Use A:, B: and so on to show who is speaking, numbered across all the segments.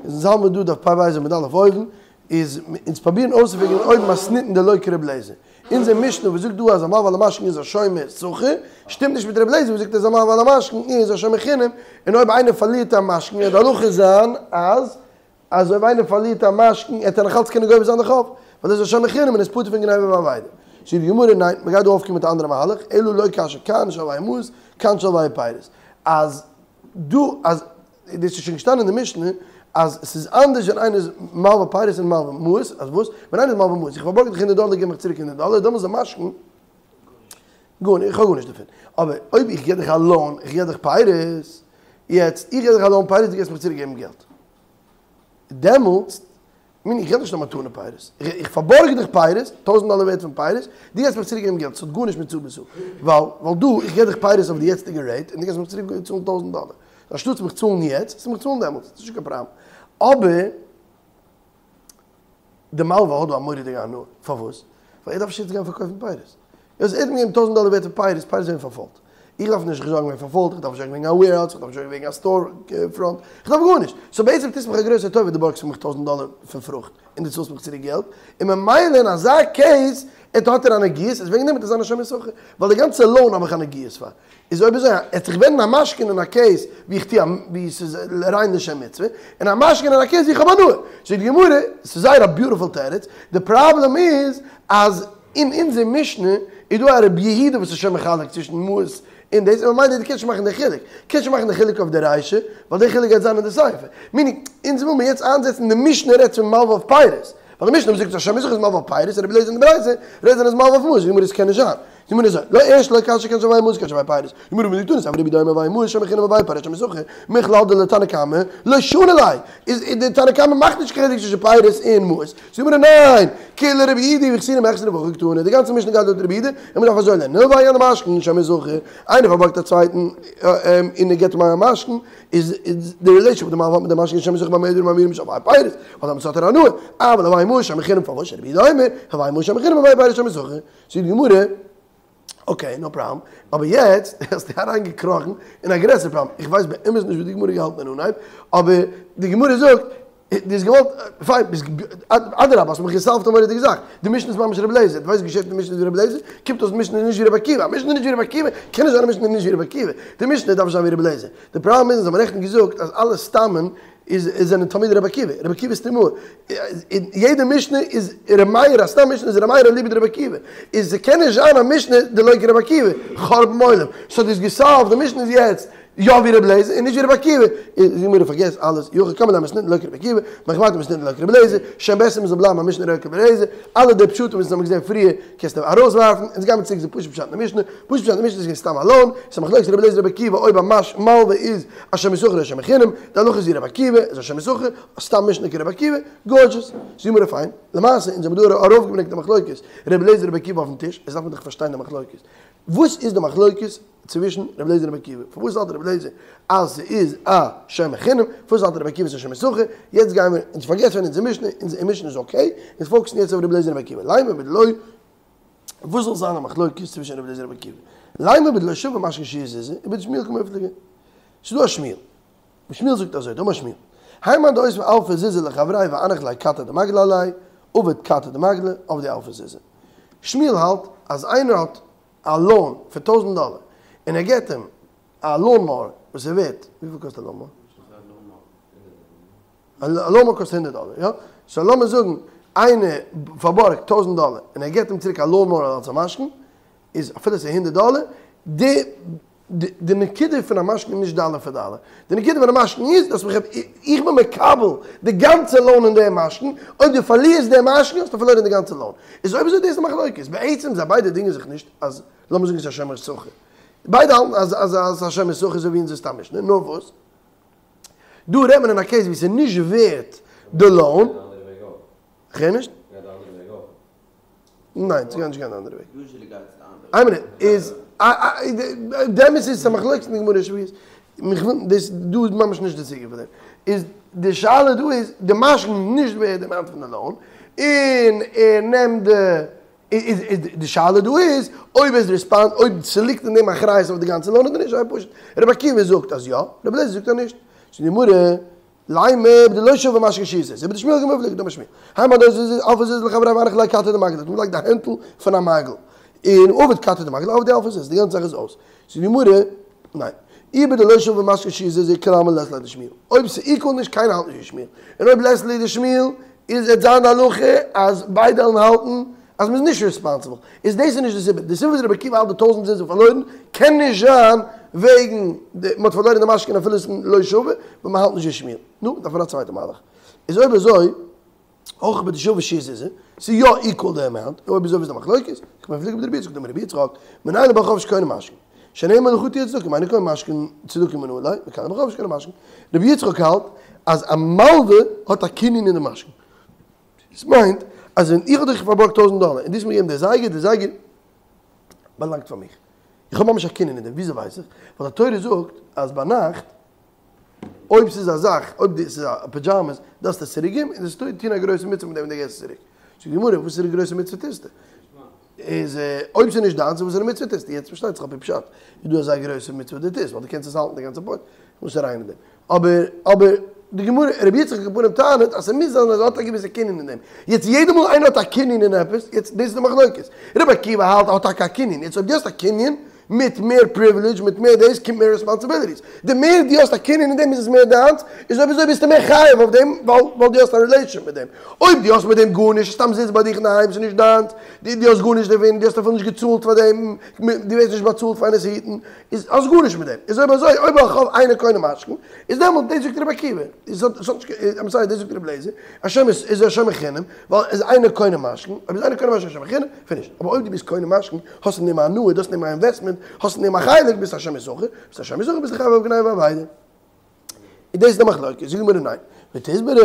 A: איז אונז האלט מיר דא דף פ ו עמוד א' אויבן, איז אונז פראבירן אויסצופיגערן אויב מתניתין דלא כר' לעזער. אונזער משנה וואס זאגט דא אז א מלוה על המשכון איז א שומר שכר, שטימט נישט מיט ר' לעזער וואס זאגט אז א מלוה על המשכון איז א שומר חינם, און אויב איינער פארלירט א משכון וועט די הלכה זיין אז אז אויב איינער פארלירט א משכון עט ער נאכאלץ קענען גובה זיין די חוב, ווייל דאס איז א שומר חינם און איז פטור פון גניבה ואבידה. זאגט די גמרא ניין, מ'גייט דא אויפקומען מיט א אנדערע מהלך, אלא לא קשיא כאן שהלוהו מעות, כאן שהלוהו פירות. אז דא אז דאס איז שוין געשטאנען אין די משנה אז ס'איז אנדערש ווען איינער איז מלווה פירות און מלווה מעות, אז וואס? ווען איינער איז מלווה מעות, איך פארבארג דיך הונדערט דאלער גיב מיך צוריק הונדערט דאלער, דעמאלס איז א משכון גארנישט, איך האב גארנישט דערפון. אבער אויב איך גיב דיך א loan, איך גיב דיך פירות, יעצט איך גיב דיך א loan פירות דו גייסט מיך צוריק געבן געלט, דעמאלטס מיין איך גיב נישט א מתנה פירות, איך פארבארג דיך פירות, טויזנט דאלער ווערט פון פירות, דו גייסט מיך צוריק געבן געלט, ס'האט גארנישט מיט צו בסו, ווייל ווייל דא איך גיב דיך פירות אויף די יעצטיגע rate און דו גייסט מיך צוריק צאלן טויזנט דאלער, אנשטאטס מיך צאלן יעצט, זאלסטו מיך צאלן דעמאלטס, ס'איז נישט קיין פראבלעם. אבער די מלווה האט דא א מורא'דיגע הנאה, פארוואס? ווייל ער דארף נישט יעצט גיין פארקויפן פירות. יעצט ער האט מיר געגעבן טויזנט דאלער ווערט פון פירות, פירות ווערן פארפוילט. איך דארף נישט זארגן וועגן פארפוילט, איך דארף נישט זארגן וועגן א warehouse, איך דארף נישט זארגן וועגן א store front, איך דארף גארנישט. so בעצם טוסט מיך א גרויסע טובה דו בארגסט פון מיך טויזנט דאלער פון פרוכט און דו צאלסט מיך צוריק געלט, און ממילא אין אזא case עט האט ער א נגיעות, איז וועגן דעם וועט ער זיין א שומר שכר, ווייל די גאנצע loan האב איך א נגיעות פאר. איז אויב אזוי עט זיך ווענדן א משכון אין א case ווי איך טו א ווי ס'איז ריין לשם מצוה, און א משכון אין א case ווי איך האב הנאה. זאגט די גמרא, ס'איז זייער א beautiful תירוץ, די פראבלעם איז אז אין אונזער משנה איז דא א רבי יהודה וואס איז שוין מחלק צווישן מעות און דאס, און ממילא דו קענסט נישט מאכן די חילוק. קענסט נישט מאכן די חילוק אויף די רישא, ווייל די חילוק גייט זיין אין די סיפא. meaning, אונז וויל מיר יעצט איינזעצן די משנה רעדט פון מלווה אויף פירות. ווייל די משנה וואס זאגט אז שומר שכר איז מלווה אויף פירות, און רבי אליעזר אין די ברייתא רעדט אז עס איז מלווה אויף מעות, זאגט די גמרא עס קען נישט זיין. די גמרא זאגט, לא ערשט לא קשיא כאן שהלוהו מעות כאן שהלוהו פירות. די גמרא מדקתני סיפא רבי יהודה אומר הלוהו מעות שומר חינם הלוהו פירות שומר שכר, מכלל דלתנא קמא לא שני ליה, איז די תנא קמא מאכט נישט קיין חילוק צווישן פירות און מעות. זאגט די גמרא ניין, כולה רבי יהודה היא וחסורי מחסרא והכי קתני, די גאנצע משנה גייט לויט רבי יהודה, און מ'דארף אזוי לערנען, הלוה למשכון שומר שכר, איינער פארבארגט א צווייטן און ער געבט אים א משכון, איז די relationship די מלווה האט מיט די משכון שומר שכר במה דברים אמורים שהלוהו פירות, ווייל דעמאלטס האט ער הנאה, אבל הלוהו מעות שומר חינם פארוואס שרבי יהודה אומר, הלוהו מעות שומר חינם הלוהו פירות שומר שכר, זאגט די גמרא, okay no problem, אבער יעצט האסטו אריינגעקראכן אין א גרעסערע פראבלעם, איך ווייס באמת נישט ווי די גמרא האט געהאלטן אין אנהייב, אבער די גמרא זאגט, דו האסט געוואלט, פיין, ביסט, אדרבה האסט מיך געסאלווט א מורא'דיגע זאך, די משנה איז ממש רבי אליעזר, דו ווייסט וואס געשעט ווען די משנה איז ווי רבי אליעזר? קומט אויס די משנה איז נישט ווי רבי עקיבא, א משנה איז נישט ווי רבי עקיבא, קען נישט זיין א משנה איז נישט ווי רבי עקיבא, די משנה דארף זיין ווי רבי אליעזר, די פראבלעם איז אונז האבן נעכטן געזאגט אז אלע סתמים איז זענען תלמידי רבי עקיבא, רבי עקיבא איז סתימאה, יעדע משנה איז ר' מאיר, א סתם משנה איז ר' מאיר אליבא דרבי עקיבא, איז ס'קען נישט זיין א משנה דלא כרבי עקיבא, חורבן עולם, so דו האסט געסאלווט, די משנה איז יעצט יא ווי רבי אליעזר און נישט ווי רבי עקיבא, איז די גמרא פארגעס אלעס, אי הכי קאמר ליה מתניתין דלא כרבי עקיבא, מהיכא תיתי מתניתין דלא כרבי אליעזר, שם בעסער מ'זאל בלייבן א משנה דלא כרבי אליעזר, אלע די פשטים וואס אונז האבן געזען פריער קענסטו ארויסווארפן, אונז גיימיר צוריק צו פשוט פשט אין די משנה, פשוט פשט אין די משנה איז געווען סתם א loan, ס'איז א מחלוקת רבי אליעזר רבי עקיבא אויב א מלווה איז א שומר שכר אדער שומר חינם, די הלכה איז ווי רבי עקיבא, איז א שומר שכר, סתם משנה כרבי עקיבא, gorgeous, זאגט די גמרא פיין, למעשה אונז האבן דא ארויפגעברענגט די מחלוקת רבי אליעזר רבי עקיבא אויפן טיש, עס דארף מען דאך פארשטיין די מחלוקת, וואס איז די מחלוקת צווישן רבי אליעזר און רבי עקיבא? פארוואס האלט רבי אליעזר אז ס'איז א שומר חינם? פארוואס האלט רבי עקיבא ס'איז א שומר שכר? יעצט גייען מיר, אונז פארגעסן פון אונזער משנה, אונזער משנה איז okay, אונז פאוקסן יעצט אויף רבי אליעזר און רבי עקיבא. לימא בדלא, וואס זאל זיין א מחלוקת צווישן רבי אליעזר און רבי עקיבא? לימא בדלא שוי משכון שיעור זוזי, ובדשמואל קמיפלגי. ס'איז דא א שמואל. שמואל זאגט אזוי, דאמר שמואל, האי מאן דאותיב אלפא זוזי לחבריה ואנח ליה כתא דמגלי עליה, עביד כתא דמגלי, עבדי אלפא זוזי. שמואל האלט אז איינער האט א loan פון טויזנט דאלער און ער געט אים א lawn mower וואס איז ווערט, וויפיל קאסט א lawn mower? א lawn mower קאסט הונדערט דאלער, יא? so לאמיר זאגן איינער פארבארגט טויזנט דאלער און ער געט אים צוריק א lawn mower אלס א משכון, איז אפילו עס איז הונדערט דאלער, די די נקודה פון א משכון איז נישט דאלער פאר דאלער, די נקודה פון א משכון איז דאס איך איך בין מקבל די גאנצע loan אין די משכון, אויב דו פארלירסט די משכון האסטו פארלוירען די גאנצע loan. איז אויב אזוי דאס איז די מחלוקת, בעצם זיי ביידע דינגען זיך נישט אז לאמיר זאגן עס איז א שומר שכר, ביידע האלטן אז אז אז א שומר שכר איז אזוי ווי אונזער סתם משנה, נאר וואס דא רעדט מען אין א case ווי עס איז נישט ווערט די loan. כ'הער נישט. ניין, ס'גייט נישט גיין די אנדערע וועג. איין מינוט, איז די אמת איז ס'איז א מחלוקת אין די גמרא שבועות, מיך וויל דאס דא איז ממש נישט די סוגיא פון דעם, איז די שאלה דא איז די משכון נישט ווערד די amount פון די loan, און ער נעמט די, איז די שאלה דא איז אויב עס ריספאנד אויב ס'ליגט אין דעם אחריות אויף די גאנצע loan אדער נישט, זייער פשוט, רבי עקיבא זאגט אז יא, רבי אליעזר זאגט אז נישט, זאגט די גמרא. לימא בדלא שווה משכון שיעור זוזא ובדשמואל קמיפלגי דאמר שמואל האי מאן דאזיל אלפא זוזי לחבריה והנח ליה כתא דמגלא האט אנגעלייגט די הענטל פון א מגל און עביד כתא דמגלא עבדי אלפא זוזי די גאנצע זאך איז אויס זאגט די גמרא ניין אי בדלא שווה משכון שיעור זוזא כולי עלמא לית ליה דשמואל אויב ס'איז איקוואל נישט קיינער האלט נישט ווי שמואל און אויב לית ליה דשמואל איז עט זיין די הלכה אז ביידע וועלן האלטן אז מ'איז נישט ריספאנסיבל, איז דאס איז נישט די סיבה, די סיבה וואס רבי עקיבא האלט די טויזענט זוז איז פארלוירן קען נישט זיין וועגן די מ'האט פארלוירן די משכון אפילו עס איז לא שווה, ווייל מ'האלט נישט ווי שמואל. נו, דארף מען א צווייטע מהלך. איז אויב אזוי, הכא בדשוה שיעור זוזא, ס'איז יא איקוואל די אמאונט, אויב אזוי וואס איז די מחלוקת? קמיפלגי בדרבי יצחק דאמר רבי יצחק, מנין לבעל חוב שקונה משכון? שנאמר לך תהיה צדקה, אם אינו קונה משכון צדקה מנא ליה, מכאן לבעל חוב שקונה משכון. רבי יצחק האלט אז א מלווה האט א קנין אין די משכון. דאס מיינט אז ווען איך האב דיך פארבארגט טויזנט דאלער און דו האסט מיר געגעבן די זייגער, די זייגער באלאנגט פאר מיך. איך האב ממש א קנין אין דעם. וויאזוי ווייס איך? ווייל די תורה זאגט אז ביינאכט אויב ס'איז א זאך, אויב ס'איז א פידזשאמעס, דארפסטו עס צוריק געבן און דאס טון א גרויסע מצוה מיט דעם ווען דו געבסט עס צוריק. זאגט די גמרא, וואסערע גרויסע מצוה טוסטו? איז אויב ס'איז נישט דיינס, וואסערע מצוה טוסטו? יעצט פארשטייט זיך על פי פשט איז דא אזא גרויסע מצוה דו טוסט, ווייל דו קענסט עס האלטן די גאנצע פוינט. איך מוז נישט אריין אין דעם. אבער אבער די גמרא, רבי יצחק על כל פנים טענה'ט אז ס'מוז זיין אז ער האט א געוויסע קנין אין דעם. יעצט יעדע מאל איינער האט א קנין אין עפעס, יעצט דאס איז די מחלוקת. רבי עקיבא האלט ער האט טאקע א קנין, יעצט אויב דו האסט א קנין, מיט מער פריווילידזש, מיט מער דאס, קומט מער רעספאנסיביליטיס. די מער דו האסט א קנין אין דעם איז עס מער דיינס, איז אויב אזוי ביסטו מער חייב אויף דעם, ווייל ווייל דו האסט א רילעישאן מיט דעם. אויב דו האסט מיט דעם גארנישט, סתם זיצט ביי דיך אינדערהיים, ס'איז נישט דיינס, דו האסט גארנישט דערפון, דו האסט אפילו נישט געצאלט פאר דעם, דו ווערסט נישט באצאלט פארן עס היטן, איז האסט גארנישט מיט דעם, איז אויב אזוי אויב בעל חוב אינו קונה משכון, איז דעמאלט דאס זאגט רבי עקיבא, איז האט נישט קיין, איים סארי דאס זאגט רבי אליעזר, א שומר איז א שומר חינם, ווייל איז אינו קונה משכון, אויב איז אינו קונה משכון א שומר חינם, פיניש, אבער אויב דו ביסט קונה משכון, האסט אין דעם א הנאה, דו האסט אין דעם א אינוועסטמענט, האסט אין דעם א חלק, ביסט א שומר שכר, ביסט א שומר שכר ביסטו חייב אויף גניבה ואבידה. און דאס איז די מחלוקת, זאגט די גמרא ניין, ותסברא,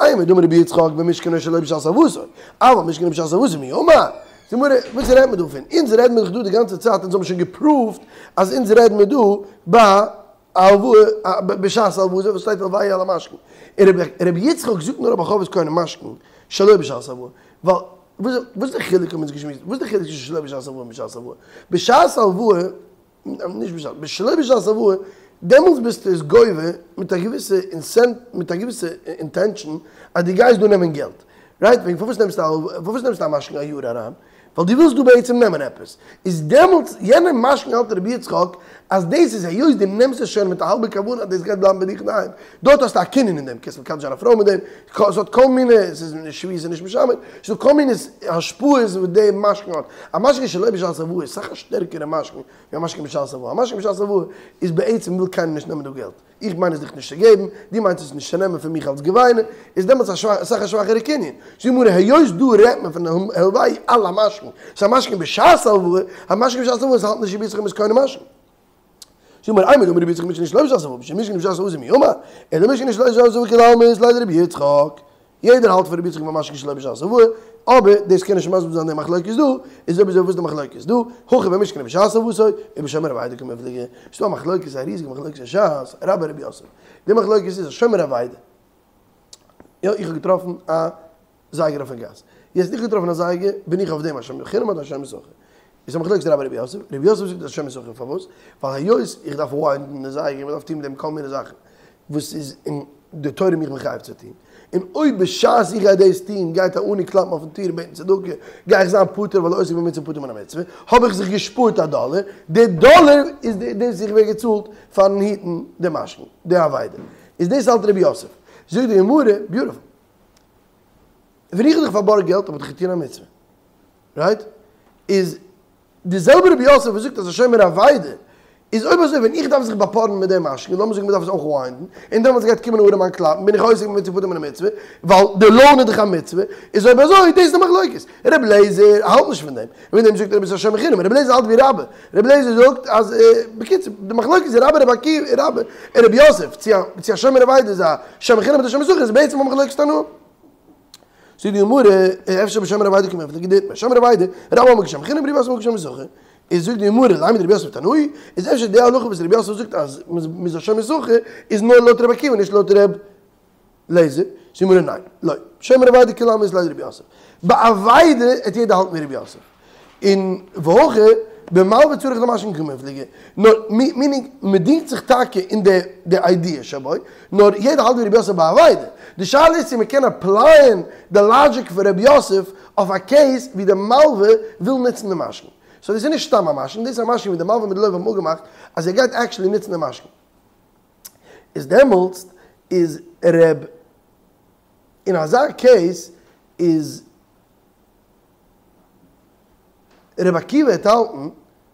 A: אימר דאמר רבי יצחק במשכנו שלא בשעת הלוואתו, אבל משכנו בשעת הלוואתו מי אמר? זאגט די גמרא, וואס רעדט מען דא פון? אונז רעד מיר דאך דא די גאנצע צייט, אונז האבן שוין געפראווט אז אונז רעד מיר דא ביי הלוואה, בשעת הלוואתו, וואס שטייט הלוהו על המשכון, און רבי יצחק זאגט נאר אז בעל חוב איז קונה משכון שלא בשעת הלוואה, ווייל וואס איז די חילוק האבן אונז געשמועסט, וואס איז די חילוק צווישן שלא בשעת הלוואה און בשעת הלוואה? בשעת הלוואה נישט בשעת, שלא בשעת הלוואה, דעמאלטס ביסטו עס גובה מיט א געוויסע אינסענט, מיט א געוויסע אינטענשאן אז דו גייסט דא נעמען געלט, רייט? וועגן פארוואס נעמסטו א, פארוואס נעמסטו א משכון א יאר אריין? ווייל דו ווילסט דא בעצם נעמען עפעס. איז דעמאלטס, יענער משכון האלט רבי יצחק אז דאס איז היות דו נעמסט עס שוין מיט א האלבע כוונה אז דאס גייט בלייבן ביי דיך אינדערהיים, דארט האסטו א קנין אין דעם, קענסט מקדש זיין א פרוי מיט דעם, ס'האט כל מיני, ס'איז נישט שבועה ס'איז נישט משמט, ס'איז דא כל מיני השפעות וואס די משכון האט. א משכון שלא בשעת הלוואה איז סאך א שטערקערע משכון ווי א משכון בשעת הלוואה. א משכון בשעת הלוואה איז בעצם וויל קיינער נישט נעמען דא געלט. איך מיין עס דיך נישט צו געבן, דו מיינסט עס נישט צו נעמען פון מיך אלס געוויינער, איז דעמאלטס א שוואכע, סאך א שוואכערע קנין. זאגט די גמרא, היות דא רעדט מען פון הלוהו על המשכון, ס'איז א משכון בשעת הלוואה, א משכון בשעת הלוואה האלט נישט רבי יצחק מ'איז קונה משכון. זאגט די גמרא, אימר דאמר רבי יצחק במשכנו שלא בשעת הלוואה, במשכנו בשעת הלוואה מי אמר, אלא משכנו שלא בשעת הלוואה כולי עלמא אית ליה דרבי יצחק. יעדער האלט פון רבי יצחק במשכון שלא בשעת הלוואה, אבער דאס קען נישט מסביר זיין די מחלוקת דא, איז אויב אזוי וואס איז די מחלוקת דא, הכא במשכנו בשעת הלוואתו, ובשומר אבידה קמיפלגי, ס'איז דא א מחלוקת א ריזיגע מחלוקת אין ש"ס, רבה רב יוסף, די מחלוקת איז א שומר אבידה, יא איך האב געטראפן א זייגער אויפן גאס, יעצט איך האב געטראפן א זייגער בין איך אויף דעם א שומר חינם אדער א שומר שכר, איז א מחלוקת רבה רב יוסף, רב יוסף זאגט אז שומר שכר פארוואס? ווייל היות איך דארף וויינדן די זייגער, מען דארף טון מיט דעם כל מיני זאכן וואס איז אין די תורה מיך מחייב צו טון, און אויב בשעת איך גיי דאס טון גייט א עני קלאפן אויפן טיר און בעטן צדקה, גיי איך זיין פטור ווייל העוסק במצוה פטור מן המצוה, האב איך זיך געשפארט א דאלער, די דאלער איז די וואס איך ווער געצאלט פארן היטן די משכון, די אבידה. איז דאס האלט רב יוסף. זאגט די גמרא, ביוטיפול. ווען איך האב דיך פארבארגט געלט האב איך דיך געטון א מצוה. רייט? איז די זעלבע רבי יוסף וואס זאגט אז א שומר אבידה איז אויב אזוי ווען איך דארף זיך באפארן מיט דעם משכון, לאמיר זאגן מ'דארף עס אויך וויינדן, און דעמאלטס גייט קומען אן ארעמאן קלאפן, בין איך עוסק במצוה פטור מן המצוה, ווייל די לאון איז דאך א מצוה, איז אויב אזוי דאס איז די מחלוקת. רבי אליעזר האלט נישט פון דעם, וועגן דעם זאגט ער ביסט א שומר חינם, רבי אליעזר האלט ווי רבה, רבי אליעזר זאגט אז בקיצור די מחלוקת איז רבה רבי עקיבא רבה און רבי יוסף צו א שומר אבידה איז א שומר חינם אדער שומר שכר איז בעצם א מחלוקת תנאים. זאגט די גמרא, אפשר בשומר אבידה קמיפלגי דאיתמר, שומר אבידה, רבה אמר כשומר חינם רב יוסף אמר כשומר שכר, איז זאגט די גמרא, לימא דרב יוסף תנאי, איז אפשר די הלכה וואס רב יוסף זאגט אז מ'איז א שומר שכר איז נאר לויט רבי עקיבא נישט לויט ר' לעזער, זאגט די גמרא ניין, לא, שומר אבידה כולי עלמא אית ליה דרב יוסף, ביי אבידה העט יעדער האלטן ווי רב יוסף, און והכא. במלווה צריך למשכן קמיפלגי, נאר מינינג מ'דינגט זיך טאקע אין די די איידיע שבו, נאר יעדער האלט ווי רבי יוסף ביי אבידה. די שאלה איז צו מ'קען עפלייען די לאגיק פון רבי יוסף אויף א קעיס ווי די מלווה וויל נוצן די משכון. סאו דאס איז נישט סתם א משכון, דאס איז א משכון ווי די מלווה מיט די לוה האבן אפגעמאכט אז ער גייט עקשעלי נוצן די משכון. איז דעמאלטס איז ר' אין אזא קעיס איז ר' עקיבא וועט האלטן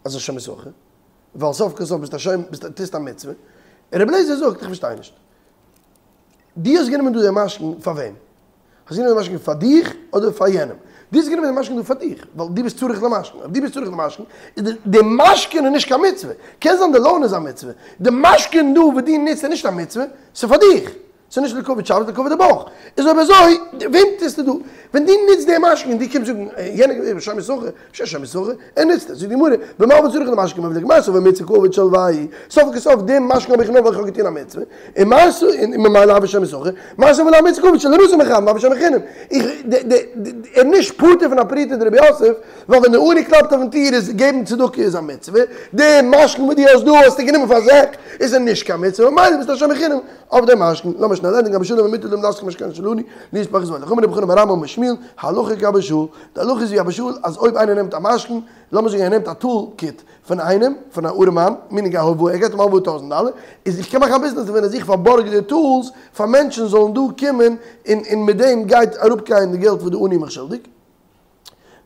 A: אז עס איז שומר שכר, ווייל סוף כל סוף ביסטו א שומר, ביסט טוסט א מצוה, און ר' אליעזר זאגט איך פארשטיי נישט, דו האסט גענומען דא דעם משכון פאר וועם? האסט גענומען דעם משכון פאר דיך אדער פאר יענעם? דו האסט גענומען דעם משכון דא פאר דיך, ווייל דו ביסט צריך למשכון, אויב דו ביסט צריך למשכון, איז די משכון איז נישט קיין מצוה, קען זיין די loan איז א מצוה, די משכון דא וואס דו נוצט איז נישט א מצוה, ס'איז פאר דיך. ס'איז נישט לכבוד שבת, לכבוד די בויך. איז אויב אזוי, וועם טוסטו דא? ווען דו נוצט די משכון און דו קומסט זאגן, יענער איז שומר שכר, נישט שומר שכר, ער נוצט עס. זאגט די גמרא, במלווה צריך למשכון קמיפלגי, מר סבר מצוה קא עביד שלויה, סוף כל סוף דעם משכון האב איך נאר ווייל איך האב געטון א מצוה, און מר ס, און ממילא הוי שומר שכר, מר סבר לאו מצוה קא עביד שלא מכוון הוי שומר חינם. איך, די, די, ער איז נישט פטור פון א פרוטה דרבי יוסף, ווייל ווען די עני קלאפט אויפן טיר איז געבן צדקה איז א מצוה, די משכון וואס דו האסט דא האסטו גענומען פאר זיך, איז ער נישט קיין מצוה, ממילא ביסטו א שומר חינם. אויף דעם משכון, לאמיר שנעל ענדיגן אבא שאול אמר מותר לאדם להשכיר משכונו של עני, להיות פחות והולך אמר רבי חנן בר אמי אמר שמואל, הלכה כאבא שאול, די הלכה איז ווי אבא שאול אז אויב איינער נעמט א משכון, לאמיר זאגן ער נעמט א tool kit פון איינעם, פון א ארעמאן, מיניג א הלוואה, ער געבט אים א הלוואה טויזענט דאלער, איז איך קען מאכן א ביזנעס דערפון אז איך פארבארג די tools פאר מענטשן זאלן דא קומען און און מיט דעם גייט אראפגיין די געלט וואס די עני איז מיך שולדיג.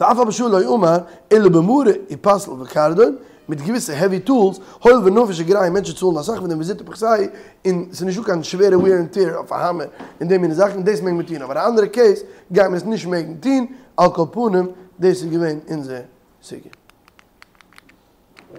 A: ואף אבא שאול לא אמר אלא במרה ופסל וקרדום, מיט געוויסע heavy tools, הואיל ונפישי גרייהו מענטשן צאלן אסאך פון דעם וזוטי פחתייהו, און ס'איז נישטא קיין שווערע wear and tear אויף א האמער און די מיני זאכן, דאס מעג מען טון, אבער א אנדערע קעיס גייט מען עס נישט מעגן טון, על כל פנים דאס איז געווען אונזער סוגיא.